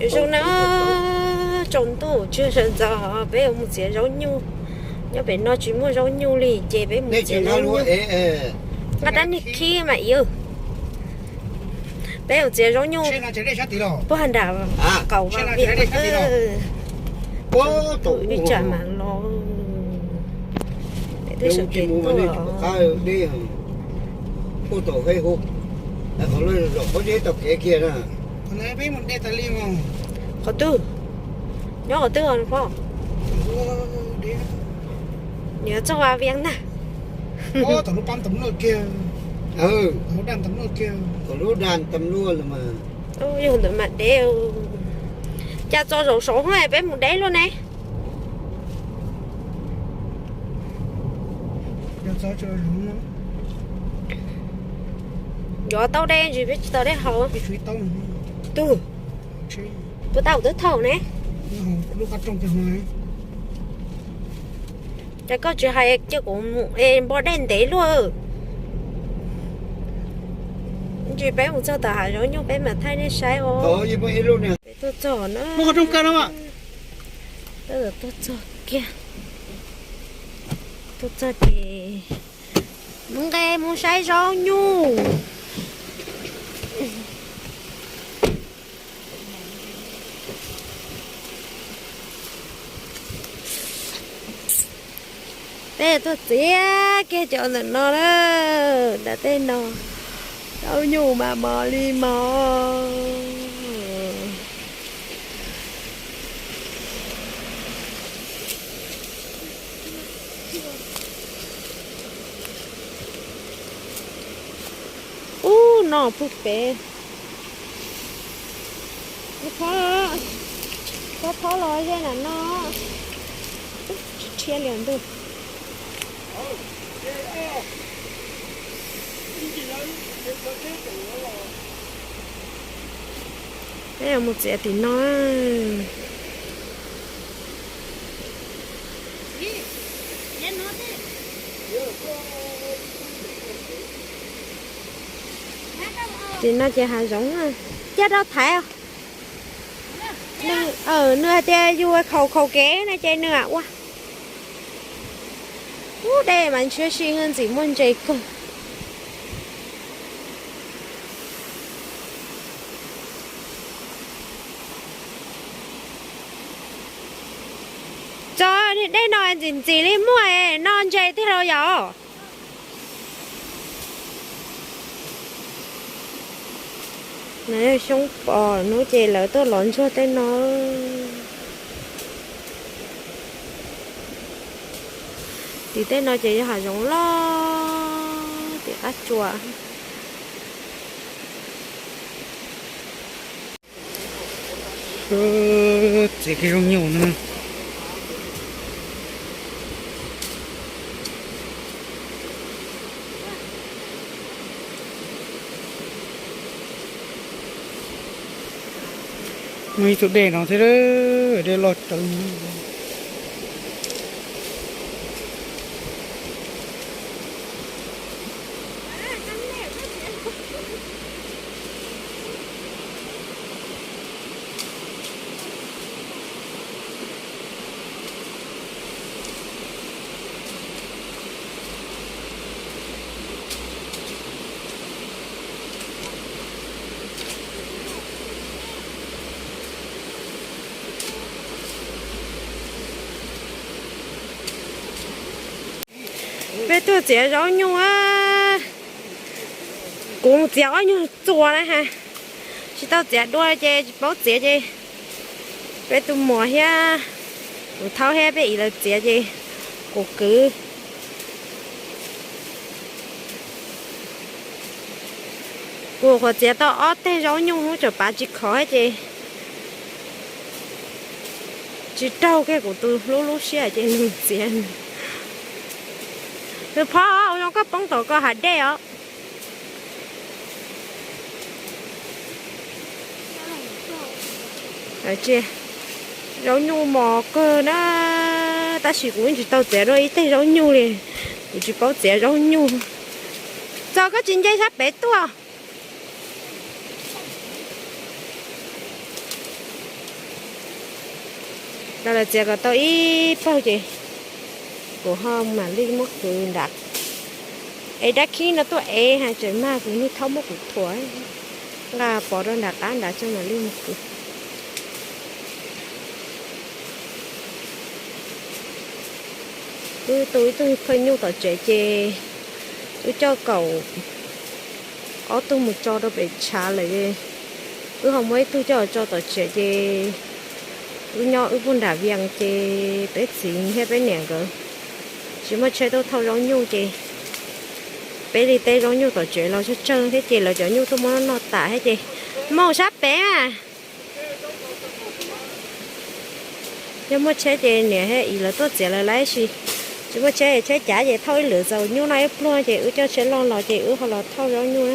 Zoo na, tsaus ntuj tsw sawv ntxov peb yuav mus txiav zaub nyuj. Nyob pem no tsis muaj zaub nyuj li ces peb mus txiav zaub nyuj. Nqa rab niag khib mas iv. Peb mus txiav zaub nyuj puag nram qaum vaj viam. Ib tsam mas los. Peb twb sawv kev tuaj. Qhov twg? Nyob qhov twg os pog? Nws txog vaj viam ntag. Yog ntawd mas deb. Cas txo zaum saud peb mus deb luaj ne. Yog tau deb ntsis peb tsis tau deb haus. Tug, puas tau twb thaum ne? Cas koj tsis hais cia kuv mus es npo dej ntev luaj. Ntsis peb mus txog tom hav zoov nyuj peb mam thaij nej saib os. Peb tuaj txog na. Tuaj txog kiag. Tuaj txog ces mus nqe mus saib zaub nyuj. Peb tuaj txiav kiag cov ntawm no na, nram tej no, zaub nyuj mas mos li mos. Ub no puag pem. Phob, phob los ze nram no. Tsis dhia li ntuj. Peb yuav mus txiav tim no. Tim no ces hav zoov, coj rau thaiv. Nws hais tias yus khaus khaus kev no ces nws ua. Ub, dej mas ntsia si ntxim muaj ntses kawg. Txog dej no ntxim ntxim li muaj noj ntses tiag los yom. Xyoob pos hnub ces lawv tuaj lov ntsuag tej no. Tim tej no ces yog hav zoov loj tim qab tsuas. Txiav kiag zaub nyuj no. Muaj ib tug dej no thiab, dej loj rawv. Peb tuaj txiav zaub nyuj, kuv txiav ob nyuag txuas na ha, tsis tau txiav dua ces tsis paub txiav ces peb tus muam thiab kuv thaub thiab peb ib lawv txiav ces kuv kwv. Kuv qhuav txiav tau ob teg zaub nyuj hub tseem pav tsis khov ces tsis raug kiag kuv tus hlub lub siab ces nws txiav. Nws phob ua zoo koj poob tom ko hav dej os. Zaub nyuj mos kawg na, tab sis kuv yeej tsis tau txiav dua ib teg zaub nyuj li, kuv tsis paub txiav zaub nyuj. Txog koj tsis nce sab pem tuaj. Los lawv txiav kom tau ib pawg ces kuv ho mam li muab kwv nrad. Es dab khib no tuaj ev hais tseem mag kuv niag thaub muab kuv thuam, nqa pov rau nram qab nrad tso mam li mus kwv. Wb tu ib tug phaj nyuj tom tsev ces wb coj kaum ob tug mus tso rau pem tshav lawm. Wb ho muab ib tug coj tso tom tsev ces wb nyob wb puag nram Vias ces peb txiv thiab peb niam nkawd tsis muaj tsheb tuaj thauj zaub nyuj ces peb li teb zaub nyuj tom tsev los tsawg tsawg thiab ces lawv cov nyuj tuaj muab noj tas thiab ces mus sab pem mas. Yog muaj tsheb ces niam thiab txiv lawv tuaj txiav lawv lawm, tab sis tsis muaj tsheb, tsheb cav ces thauj ib lwm zaus nyuj noj ib pluag ces wb coj tsheb loj los ces wb ho los thauj zaub nyuj.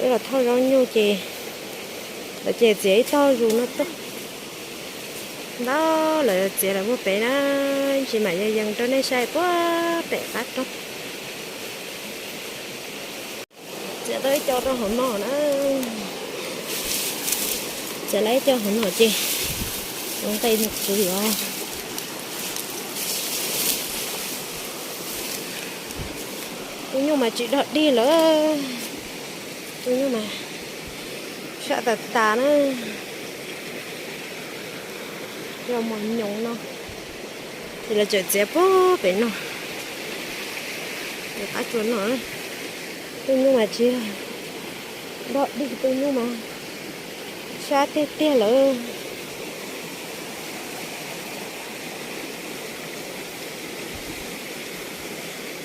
Wb los thauj zaub nyuj ces lawv ces txiav ib tog zus no tuaj. Ntau lawv txiav lawv muaj pem na, ntsis mam yees yees rau nej saib puag pem qab roob. Txiav tau ib co rau hauv no na. Txiav tau ib co hauv no ces ua nqe mus kwv os. Tus nyuj mas tsis dog dig lawm. Tus nyuj mas sab tas tas na. Yog mos nyoos no ces lawv tseem txiav puag pem no, qab tsuas no. Tus nyuj mas tsis dog dig, tus nyuj mas sab tiag tiag lawm.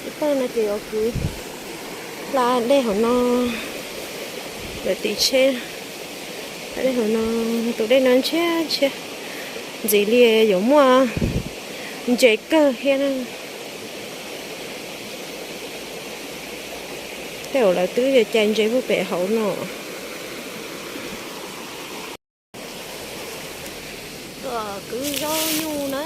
Ib tag no ces yuav kwv hla dej hauv no, lawv tiv tsheb hla dej hauv no. Tus dej no ntshiab ntshiab, ntxiv li yuav muaj ntses kawg thiab na. Tej zaum lawv twb cais ntses puag pem hauv no. Tuaj kwv zaub nyuj na.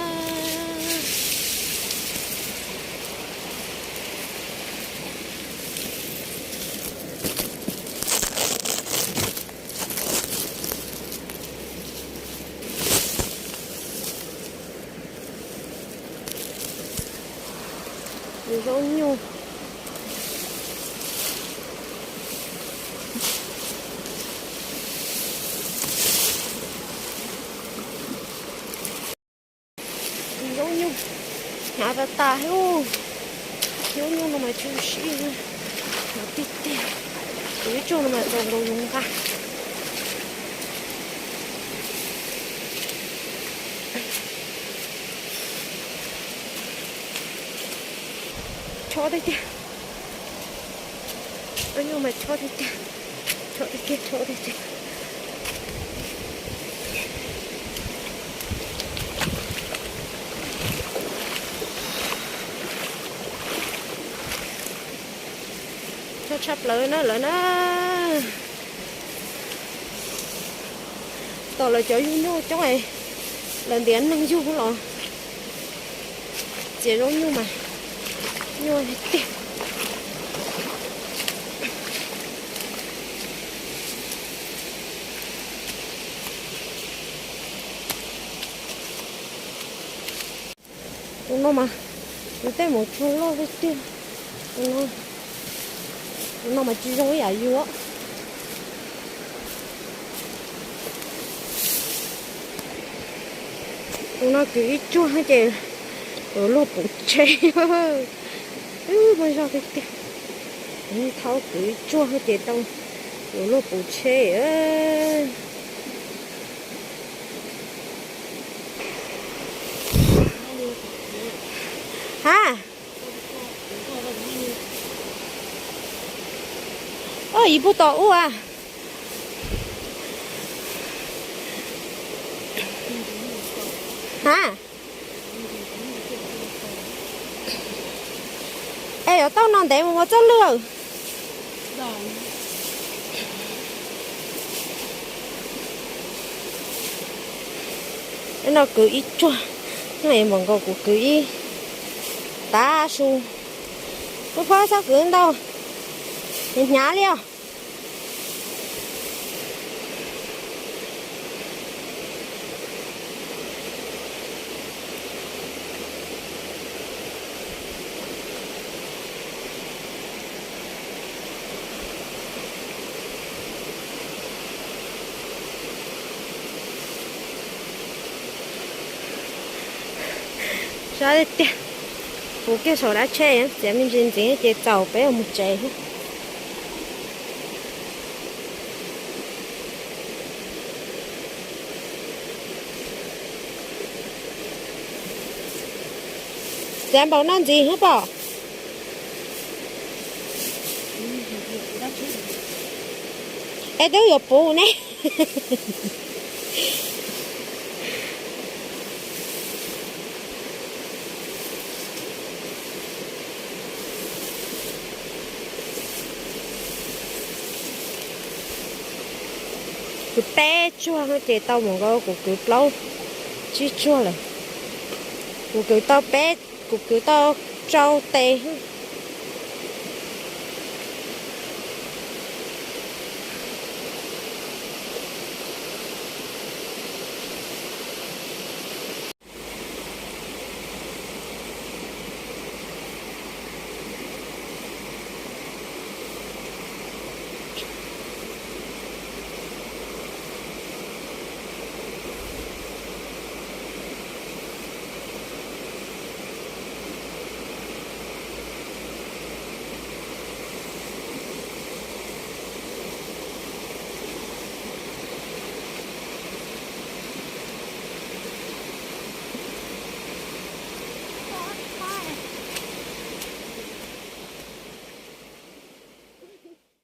Zaub nyuj. Zaub nyuj hnyav tas tas thiab. Zaub nyuj no mas tsis sib, hnyav tiag tiag. Kuv ib tsuag no mas txaus nkaus yus nqa. Chob tiag tiag. Zaub nyuj mas chob tiag tiag. Chob tiag tiag, chob tiag tiag. Chob tshaj plaws na lawm na. Tom lawv cov yug nyuj coob, lawv ntiav neeg yug los txiav zaub nyuj mas nyuaj tiag. Tus no mas, tus tej mus tsuag loj tiag tiag. Tus no, tus no mas tsis zoo ib yam yus. Tus no kwv ib tsuag ces yuav luag puv tsheb. Wb muaj zog tiag tiag. Thaub kwv ib tsuag ces tau yuav luag puv tsheb. Ha, o, ib puag tom ub a. Ha, es yuav tau no ntev mus ua txoj lwj. No kwv ib tsuag, no es npaum nkaus kuv kwv ib tav su. Lub phob txhob kwv ntau, hnyav li os. Sab tiag tiag, puv kiag saum dab tsheb, txiav me ntsis ntxiv ces txaus peb mus tsev. Txiav npaum no ntxiv thiab pom. Es twb yuav puv ne. Kuv peb tsuag ces tau mus nkaus kuv kwv plaub tsib tsuag lawm. Kuv kwv tau peb, kuv kwv tau rau tes.